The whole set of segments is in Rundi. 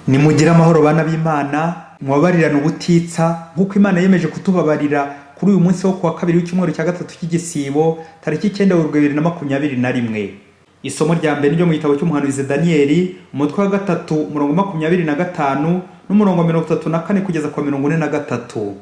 Nimugire amahoro bana b'Imana, mubabarirane ubutitsa nk'uko Imana yemeje kutubabarira kuri uyu munsi wo kuwa kabiri w'icyumweru cya gatatu cy'igisibo, tariki 9 Werurwe 2021. Isomo rya mbere ryo mu gitabo cy'umuhanuzi Daniyeli, umutwe wa 3, umurongo 25 n'umurongo 34 kugeza ku 43.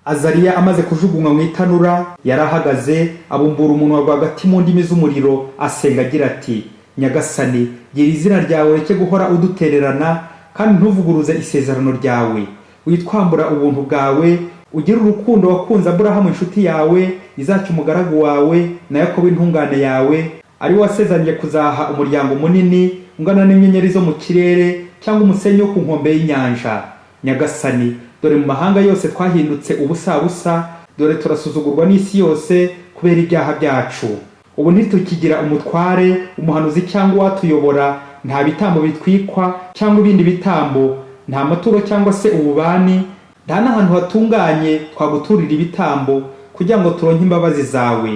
Azariya amaze kujugunywa mu itanura, yarahagaze abumbura umunwa rwagati mu ndimi z'umuriro, asenga agira ati: Nyagasani, gira izina ryawe ureke guhora udutererana, kandi ntuvuguruze isezerano ryawe. Witwambura ubuntu bwawe, ugire urukundo wakunze Aburahamu inshuti yawe, Izaki umugaragu wawe, na Yakobo intungane yawe, ari we wasezeranye kuzaha umuryango munini ungana n'inyenyeri zo mu kirere cyangwa umusenyi wo ku nkombe y'inyanja. Nyagasani, dore mu mahanga yose twahindutse ubusabusa, dore turasuzugurwa n'isi yose kubera ibyaha byacu. Ubu ntitukigira umutware, umuhanuzi cyangwa uwatuyobora, nta bitambo bitwikwa cyangwa ibindi bitambo, nta maturo cyangwa se ububani, nta n'ahantu hatunganye twaguturira ibitambo kugira ngo turonke imbabazi zawe.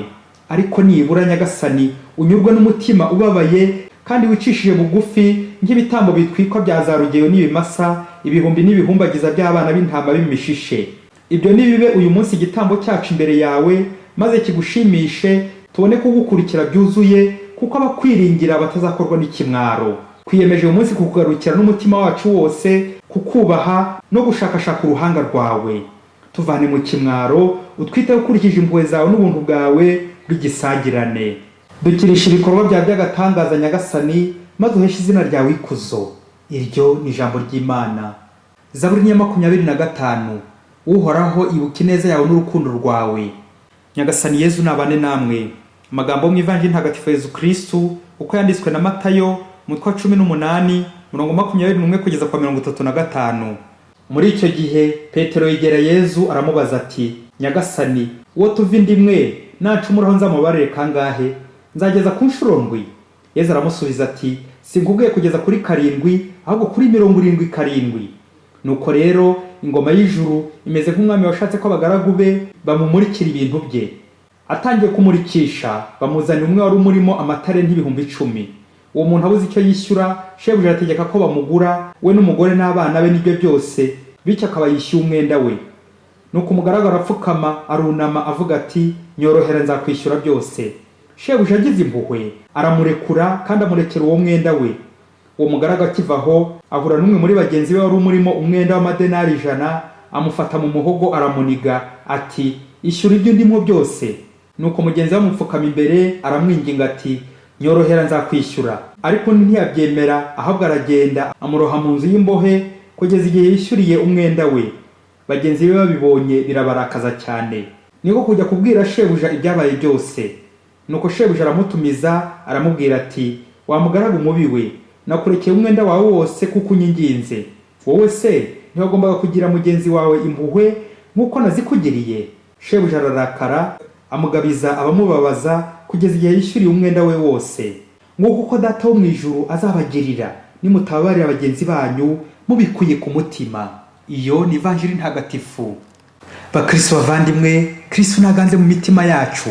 Ariko nibura Nyagasani, unyurwe n'umutima ubabaye kandi wicishije bugufi, nk'ibitambo bitwikwa bya za rugeyo n'ibimasa, ibihumbi n'ibihumbagiza by'abana b'intama b'imishishe. Ibyo nibibe uyu munsi igitambo cyacu imbere yawe, maze kigushimishe, tubone kugukurikira byuzuye, kuko abakwiringira batazakorwa n'ikimwaro. Twiyemeje uyu munsi kukugarukira n'umutima wacu wose, kukubaha no gushakashaka uruhanga rwawe. Tuvane mu kimwaro, utwiteho ukurikije impuhwe zawe n'ubuntu bwawe bw'igisagirane. Dukirisha ibikorwa byawe by'agatangaza Nyagasani, maze uheshe izina ryawe ikuzo. Iryo ni ijambo ry'Imana. Zaburi ya 25. Uhoraho, ibuka ineza yawe n'urukundo rwawe. Nyagasani Yezu nabane namwe. Amagambo yo mu Ivanjiri Ntagatifu Yezu Kristu uko yanditswe na Matayo, umutwe wa 18, murongo 21 kugeza kwa 35. Muri icyo gihe Petero yegera Yezu aramubaza ati: Nyagasani, uwo tuva inda imwe nacumuraho nzamubarire kangahe? Nzageza ku nshuro ndwi? Yezu aramusubiza ati: Sinkubwiye kugeza kuri karindwi, ahubwo kuri 77. Nuko rero ingoma y'ijuru imeze nk'umwami washatse ko abagaragu be bamumurikira ibintu bye. Atangiye kumurikisha, bamuzanira umwe wari umurimo amatalenta 10,000. Uwo muntu abuze icyo yishyura, shebuja ategeka ko bamugura, we n'umugore n'abana be n'ibyo byose, bityo akaba yishyuye umwenda we. Nuko umugaragu arapfukama, arunama, avuga ati: Nyorohera, nzakwishyura byose. Shebuja agize impuhwe, aramurekura kandi amurekera uwo mwenda we. Uwo mugaragu akiva aho, ahura n'umwe muri bagenzi be wari umurimo umwenda w'amadenari 100, amufata mu muhogo aramuniga ati: Ishyura ibyo ndimo byose. Nuko mugenzi we amupfukama imbere, aramwinginga ati: Nyorohera, nzakwishyura. Ariko undi ntiyabyemera, ahubwo aragenda amuroha mu nzu y'imbohe kugeza igihe yishyuriye umwenda we. Bagenzi be babibonye birabarakaza cyane, niko kujya kubwira shebuja ibyabaye byose. Nuko shebuja aramutumiza, aramubwira ati: Wa mugaragu mubi we, nakurekeye umwenda wawe wose kuko unyinginze. Wowe se ntiwagombaga kugira mugenzi wawe impuhwe nk'uko nazikugiriye? Shebuja ararakara, amugabiza abamubabaza kugeza igihe yishyuriye umwenda we wose. Nguko uko Data wo mu ijuru azabagirira nimutababarira bagenzi banyu mubikuye ku mutima. Iyo ni Ivanjiri Ntagatifu. Bakristo bavandimwe, Kristo ntaganze mu mitima yacu.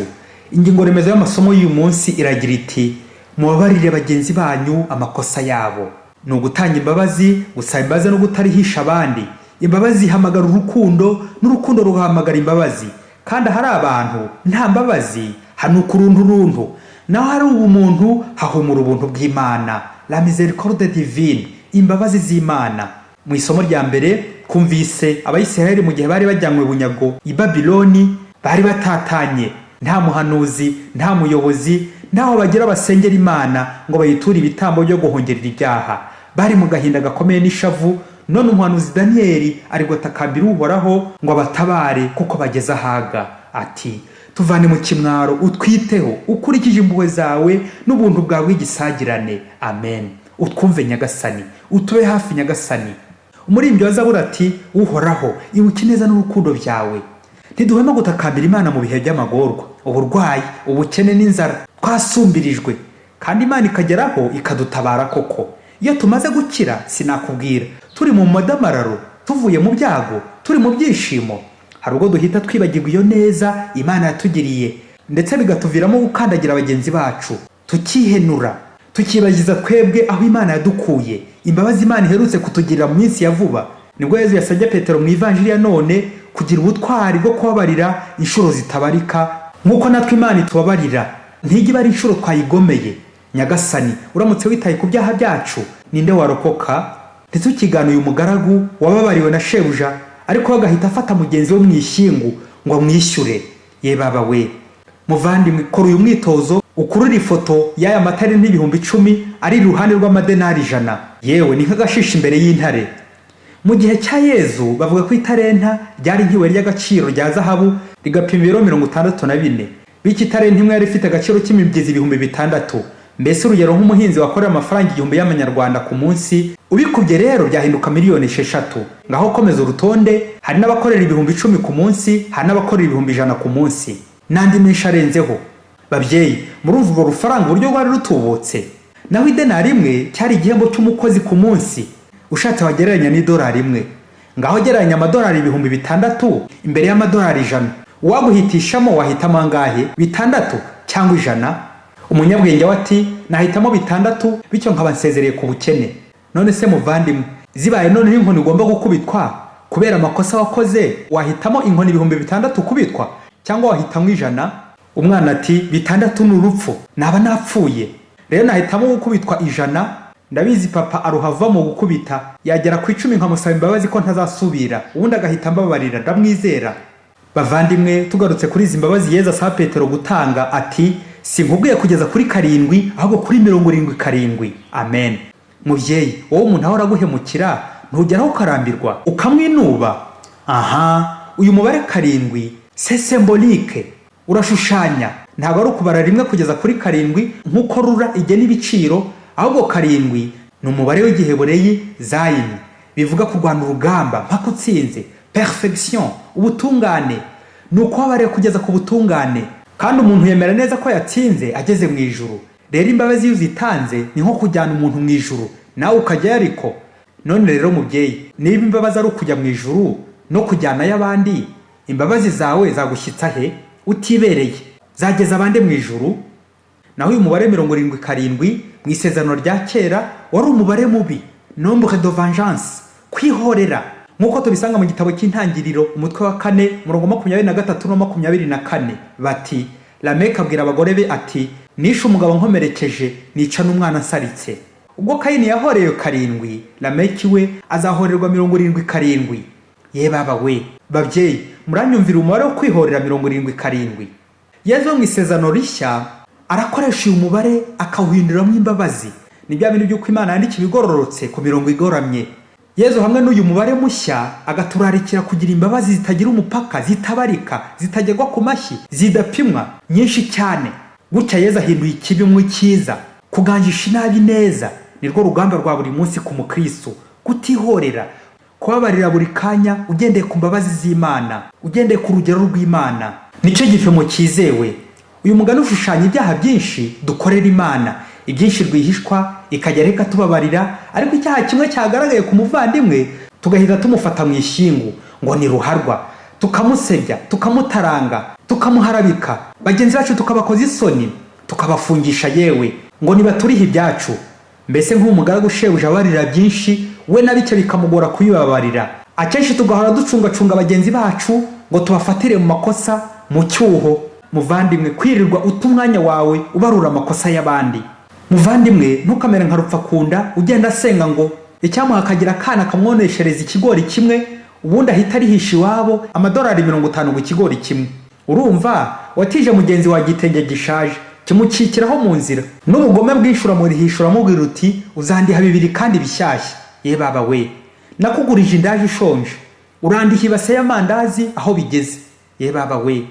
Ingingo remezo y'amasomo y'uyu munsi iragira iti: mubabarire bagenzi banyu amakosa yabo. Ni ugutanga imbabazi, gusaba imbabazi no gutarihisha abandi. Imbabazi zihamagara urukundo, n'urukundo rugahamagara imbabazi. Kandi ahari abantu nta mbabazi, hanuka uruntu runtu, naho hari ubumuntu hahumura ubuntu bw'Imana, la miséricorde divine, imbabazi z'Imana. Mu isomo rya mbere twumvise Abayisiraheli mu gihe bari bajyanywe bunyago i Babiloni, bari batatanye, nta muhanuzi, nta muyobozi, ntaho bagira basengera Imana ngo bayiture ibitambo byo guhongerera ibyaha. Bari mu gahinda gakomeye n'ishavu. None umuhanuzi Daniyeli ari gutakambira Uhoraho ngo abatabare kuko bageze ahaga, ati: Tuvane mu kimwaro, utwiteho ukurikije impuhwe zawe n'ubuntu bwawe bw'igisagirane. Amen. Utwumve Nyagasani, utube hafi Nyagasani. Umuririmbyi wa Zaburi ati: Uhoraho, ibuka ineza n'urukundo byawe. Ntiduhwema gutakambira Imana mu bihe by'amagorwa, uburwayi, ubukene n'inzara, twasumbirijwe, kandi Imana ikageraho ikadutabara koko. Iyo tumaze gukira, sinakubwira, turi mu madamararo, tuvuye mu byago, turi mu byishimo, hari ubwo duhita twibagirwa iyo neza Imana yatugiriye, ndetse bigatuviramo gukandagira bagenzi bacu, tukihenura, Tukibagiza twebwe aho Imana yadukuye, imbabazi Imana iherutse kutugirira mu minsi ya vuba. Nibwo Yezu yasabye Petero mu ivanjiri ya none kugira ubutwari bwo kubabarira inshuro zitabarika, nk'uko natwe Imana itubabarira, ntijya iba ari inshuro twayigomeye. Nyagasani, uramutse witaye ku byaha byacu, ninde warokoka? Ntitukigane uyu mugaragu wababariwe na shebuja, ariko we agahita afata mugenzi we mu ishyingu ngo amwishyure. Ye baba we! Muvandimwe, kora uyu mwitozo, ukurure ifoto y'aya matarenti 10,000 ari iruhande rw'amadenari 100. Yewe, ni nk'agashishi imbere y'intare. Mu gihe cya Yezu bavuga ko itarenta ryari nk'ibuye ry'agaciro rya zahabu, rigapima ibiro 64. Bityo itarenta imwe yari ifite agaciro k'imibyizi 6000. Mbese urugero nk'umuhinzi wakorera amafaranga 1000 y'amanyarwanda ku munsi, ubikubye rero byahinduka miliyoni 6. Ngaho komeza urutonde, hari n'abakorera 10,000 ku munsi, hari n'abakorera 100,000 ku munsi, n'andi menshi arenzeho. Babyeyi, murumva urwo rufaranga uburyo rwari rutubutse? Naho idenari imwe cyari igihembo cy'umukozi ku munsi, ushatse wagereranya n'idolari imwe. Ngaho gereranya amadolari 6000 imbere y'amadolari 100. Uwaguhitishamo wahitamo angahe? 6 cyangwa 100? Umunyabwenge we ati nahitamo 6, bityo nkaba nsezereye ku bukene. None se muvandimwe, zibaye noneho inkoni ugomba gukubitwa kubera amakosa wakoze, wahitamo inkoni 6000 kubitwa cyangwa wahitamo 100? Umwana ati 6 ni urupfu, naba napfuye, rero nahitamo gukubitwa 100. Ndabizi papa aruhava mu gukubita, yagera ku 10 nkamusaba imbabazi ko ntazasubira, ubundi agahita ambabarira, ndamwizera. Bavandimwe, tugarutse kuri izi mbabazi Yezu asaba Petero gutanga, ati sinkubwiye kugeza kuri 7, ahubwo kuri 77. Amen. Mubyeyi, wowe umuntu ahora aguhemukira, ntugeraho ukarambirwa, ukamwinuba? Aha, uyu mubare 7 c'est symbolique, urashushanya. Ntabwo ari ukubara 1 kugeza kuri 7 nk'uko RURA igena ibiciro, ahubwo 7 ni umubare w'igihebureyi zayini, bivuga kurwana urugamba mpaka utsinze, perfection, ubutungane. Ni ukubabarira kugeza ku butungane, kandi umuntu yemera neza ko yatsinze ageze mu ijuru. Rero imbabazi iyo uzitanze ni nko kujyana umuntu mu ijuru, nawe ukajyayo. Ariko none rero mubyeyi, niba imbabazi ari ukujya mu ijuru no kujyanayo abandi, imbabazi zawe zagushyitsa he utibereye? Zageza abandi mu ijuru? Naho uyu mubare 77 mu isezerano rya kera wari umubare mubi, nombre de vengeance, kwihorera, nk'uko tubisanga mu gitabo cy'Intangiriro, umutwe wa 4, umurongo 23 no 24. Bati Lameki abwira abagore be ati nishe umugabo nkomerekeje, nica n'umwana nsaritse. Ubwo Kayini yahorewe 7, Lameki we azahorerwa 77. Ye baba we! Babyeyi, muranyumvira umubare wo kwihorera, 77. Yezu wo mu isezerano rishya arakoresha uyu mubare akawuhinduramo imbabazi. Ni bya bintu by'uko Imana yandika ibigororotse ku mirongo igoramye. Yezu hamwe n'uyu mubare mushya agaturarikira kugira imbabazi zitagira umupaka, zitabarika, zitagerwa ku mashyi, zidapimwa, nyinshi cyane. Gutya Yezu ahinduye ikibi mu cyiza. Kuganjisha inabi neza nirwo rugamba rwa buri munsi ku mukristo. Kutihorera, kubabarira buri kanya ugendeye ku mbabazi z'Imana, ugendeye ku rugero rw'Imana, nicyo gipimo cyizewe. Uyu mugani ushushanya ibyaha byinshi dukorera Imana, ibyinshi rwihishwa ikajya reka tubabarira, ariko icyaha kimwe cyagaragaye ku muvandimwe tugahita tumufata mu ishyingu ngo ni ruharwa, tukamusebya, tukamutaranga, tukamuharabika, bagenzi bacu tukabakoza isoni, tukabafungisha, yewe ngo nibaturihe ibyacu. Mbese nk'umugaragu shebuja abarira byinshi, we na bike bikamugora kubibabarira. Akenshi tugahora ducungacunga bagenzi bacu ngo tubafatire mu makosa, mu cyuho. Muvandimwe, kwirirwa uta umwanya wawe ubarura amakosa y'abandi. Muvandimwe, ntukamere nka Rupfakunda ugenda asenga ngo icyamuha akagira akana kamwoneshereza ikigori kimwe, ubundi ahita arihisha iwabo amadolari 50 ku kigori kimwe. Urumva watije mugenzi wawe igitenge gishaje, kimucikiraho mu nzira, n'ubugome bwinshi uramurihisha, uramubwira uti uzandiha 2 kandi bishyashya. Ye baba we! Nakugurije indaje ushonje, urandiha ibase y'amandazi aho bigeze. Ye baba we!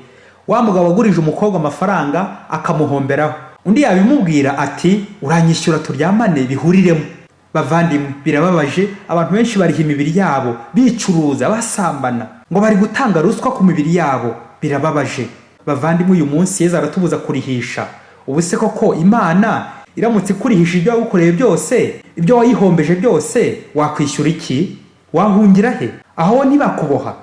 Wa mugabo wagurije umukobwa amafaranga akamuhomberaho, undi yabimubwira ati uranyishyura turyamane bihuriremo. Bavandimwe, birababaje, abantu benshi bariha imibiri yabo, bicuruza, basambana, ngo bari gutanga ruswa ku mibiri yabo. Birababaje bavandimwe. Uyu munsi Yezu aratubuza kurihisha. Ubu se koko Imana iramutse ikurihisha ibyo wagukoreye byose, ibyo wayihombeje byose, wakwishyura iki? Wahungira he? Aho ntibakuboha?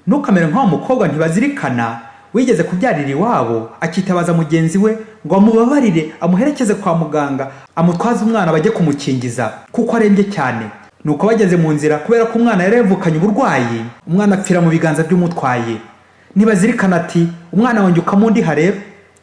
Ntukamere nk'wa mukobwa ntibazirikana Wigeze kubyarira iwabo, akitabaza mugenzi we ngo amubabarire, amuherekeze kwa muganga, amutwaze umwana bajye kumukingiza kuko arembye cyane. Nuko bageze mu nzira, kubera ko umwana yari yavukanye uburwayi, umwana apfira mu biganza by'umutwaye. Ntibazirikana ati: "Umwana wanjye ukamundiha rero."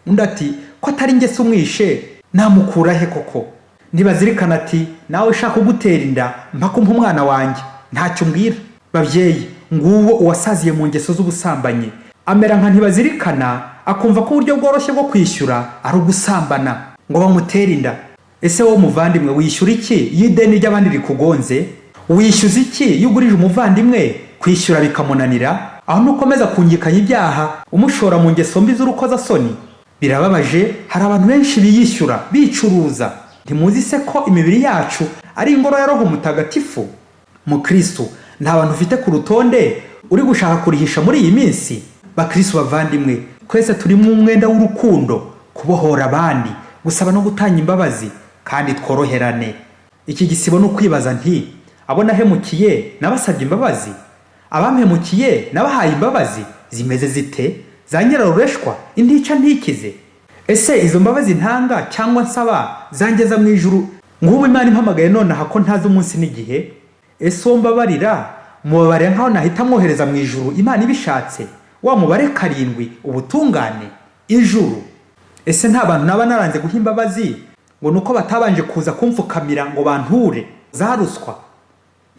Undi ati: "Ko atari njye se umwishe, namukura he koko?" Ntibazirikana ati: "Nawe ushaka kugutera inda, mpaka umpa umwana wanjye, ntacyo umbwira." Babyeyi, nguwo uwasaziye mu ngeso z'ubusambanyi, amera nka Ntibazirikana, akumva ko uburyo bworoshye bwo kwishyura ari ugusambana ngo bamutere inda. Ese wowe muvandimwe, wishyura iki iyo ideni ry'abandi rikugonze? Wishyuza iki iyo ugurije umuvandimwe, kwishyura bikamunanira? Aho ntukomeza kungikanya ibyaha, umushora mu ngeso mbi z'urukozasoni? Birababaje, hari abantu benshi biyishyura, bicuruza. Ntimuzi se ko imibiri yacu ari ingoro ya Roho Mutagatifu? Mukristu, nta bantu ufite ku rutonde uri gushaka kurihisha muri iyi minsi? Bakristu bavandimwe, twese turimo umwenda w'urukundo, kubohora abandi, gusaba no gutanga imbabazi, kandi tworoherane. Iki gisibo ni ukwibaza nti: "Abo nahemukiye nabasabye imbabazi? Abampemukiye nabahaye imbabazi zimeze zite, za nyirarureshwa, intica ntikize? Ese izo mbabazi ntanga cyangwa nsaba zangeza mu ijuru? Nk'ubu Imana impamagaye nonaha, ko ntazi umunsi n'igihe, ese uwo mbabarira mubabarira nkaho nahita mwohereza mu ijuru Imana ibishatse, wa mubare 7, ubutungane, ijuru? Ese nta bantu naba naranze guha imbabazi ngo nuko batabanje kuza kumfukamira ngo banture za ruswa,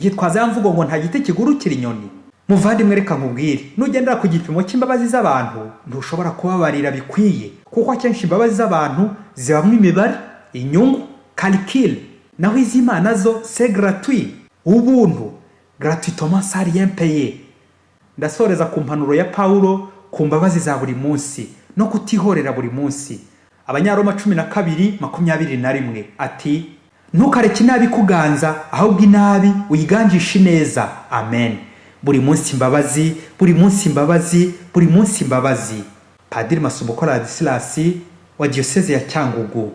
yitwaza ya mvugo ngo nta giti kigurukira inyoni?" Muvandimwe, reka nkubwire: nugendera ku gipimo cy'imbabazi z'abantu, ntushobora kubabarira bikwiye, kuko akenshi imbabazi z'abantu zibamo imibare, inyungu, calcul, naho iz'Imana zo c'est gratuit, ubuntu, gratuitement, sans rien payer. Ndasoreza ku mpanuro ya Pawulo ku mbabazi za buri munsi no kutihorera buri munsi. Abanyaroma 12:21 ati: "Ntukareke inabi kuganza, ahubwo inabi uyiganjishe ineza." Amen. Buri munsi imbabazi, buri munsi imbabazi, buri munsi imbabazi. Padiri Masumbuko Ladislas wa Diyoseze ya Cyangugu.